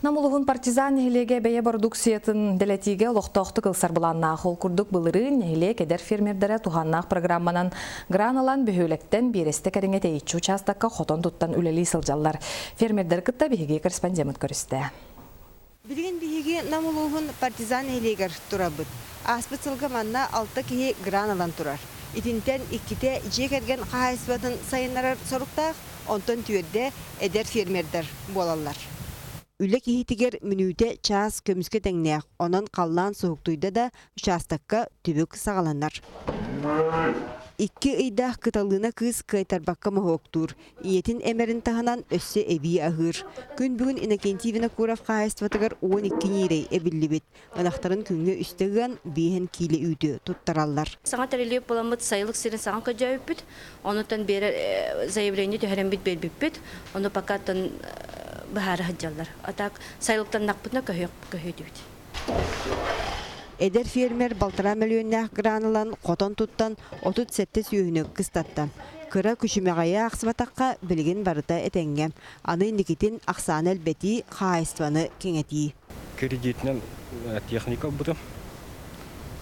Нам улууһун Партизан нэһилиэгэ бэйэ бородууксуйатын дэлэтиигэ олохтоохтук ылсар былааннаах. Ол курдук былырыын нэһилиэк эдэр фермердэрэ туһааннаах программанан гран ылан бөһүөлэктэн биэрэстэ кэриҥэ тэйиччи учаастакка хотон туттан үлэлии сылдьаллар. Фермердэри кытта биһиги корреспондеммыт көрүстэ. Билигин биһиги Нам улууһун Партизан нэһилиэгэр турабыт. Ааспыт сылга манна алта киһи гран ылан турар. Итинтэн иккитэ дьиэ кэргэн хаһаайыстыбатын сайыннарар соруктаах, онтон түөрдэ эдэр фермердэр буолаллар. Үлэ киһитигэр мүнүүтэ чаас көмүскэ тэҥнээх, онон халлаан суһуктуйда да учаастакка түбүк саҕаланар. Икки ыйдаах Кыталыына кыыс кыайтарбакка моһуоктуур, ийэтин эмэрин таһынан өссө эбии аһыыр. Күн бүгүн Иннокентий Винокуров хаһаайыстыбатыгар 12 ньиирэй эбиллибит. Ынахтарын күҥҥэ үстэ ыан, биэһин киилэ үүтү туттараллар. Саҥа тэриллибит буоламмыт сайылык сирин саҥа көрдөөбүппүт. Онутан биэрэр заявление түһэрэммит биэрбиппит. Ону пока-тан быһаара сылдьаллар. А так сайылыктаннахпытына көһүөтүбүт. Эдэр фермер балтараа мөлүйүөннээх гран ылан, хотон туттан 37 сүөһүнү кыстатта. Кыра күчүмэҕэйи аахсыбатахха, билигин барыта этэҥҥэ. Аны инникитин ахсааны элбэтии, хаһаайыстыбаны кэҥэтии. Кредитинэн техника ылбытым.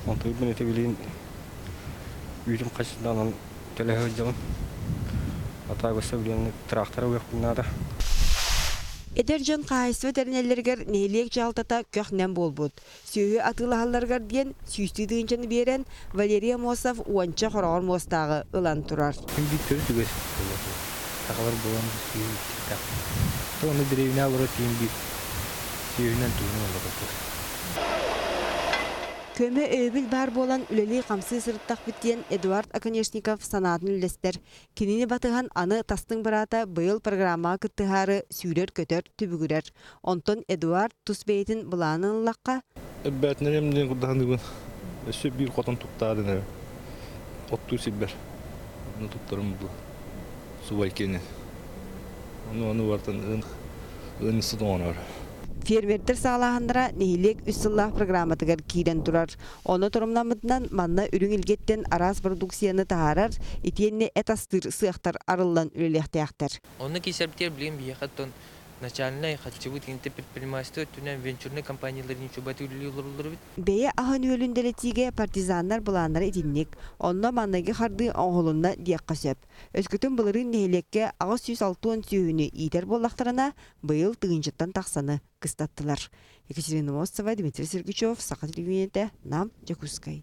Онтуйбун ити билигин үүтүм хаччытынан төлөһө сылдьабын. Атаагысса билигин трактор ылыахпын наада. Эдэр дьон хаһаайыстыба тэринэллэригэр нэһилиэк дьаһалтата көх-нэм буолбут. Сүөһү атыылаһалларыгар диэн сүүстүү тыһыынчаны биэрэн, Валерий Амосов уонча хороҕор муостааҕы ылан турар. Биир төрүт үгэс буолар. Сахалар буолан сүөһү ииттээх. Ону дэриэбинэ олорор киһим биир сүөһүнэн туһунан олорор. Көмө өйөбүл баар буолан үлэлии-хамсыы сырыттахпыт диэн Эдуард Оконешников санаатын үллэстэр. Кинини батыһан аны тастыҥ быраата быйыл программаҕа кыттыһаары сүүрэр-көтөр, түбүгүрэр. Онтон Эдуард тус бэйэтин былаанын ыллахха Эбээтинэн диэн курдаһыныыбын. Өссө биир хотон туттаарын эрэ. Оттуу сирбэр. Ону туттарым буолуо. Субай киэнин. Ону ону бартан ыанньыксыт оҥорор. Фермердэр саҕалааһыннара нэһилиэк үс сыллаах программатыгар киирэн турар. Ону торумнаммытынан манна үрүҥ илгэттэн араас продукцияны таһаарар, итиэннэ эт астыыр сыахтар арыллан үлэлиэхтээхтэр. Онно киирсэрбитигэр билигин биһиэхэ оттон начальнай харчыбыт предпринимательство өттүнэн венчурнай компанияларын чубаты үлэлии олороллор эбит. Бэйэ аһын-үөлүн дэлэтиигэ партизаннар былааннара итинник, онно маҥнайгы хардыы оҥоһулунна диэххэ сөп. Өскөтүн былырыын нэһилиэккэ 860 сүөһүнү иитэр буоллахтарына, быйыл тыһыынчаттан тахсаны кыстаттылар. Екатерина Мостова, Дмитрий Сергучев, Саха телевидениетэ, Нам, Дьокуускай.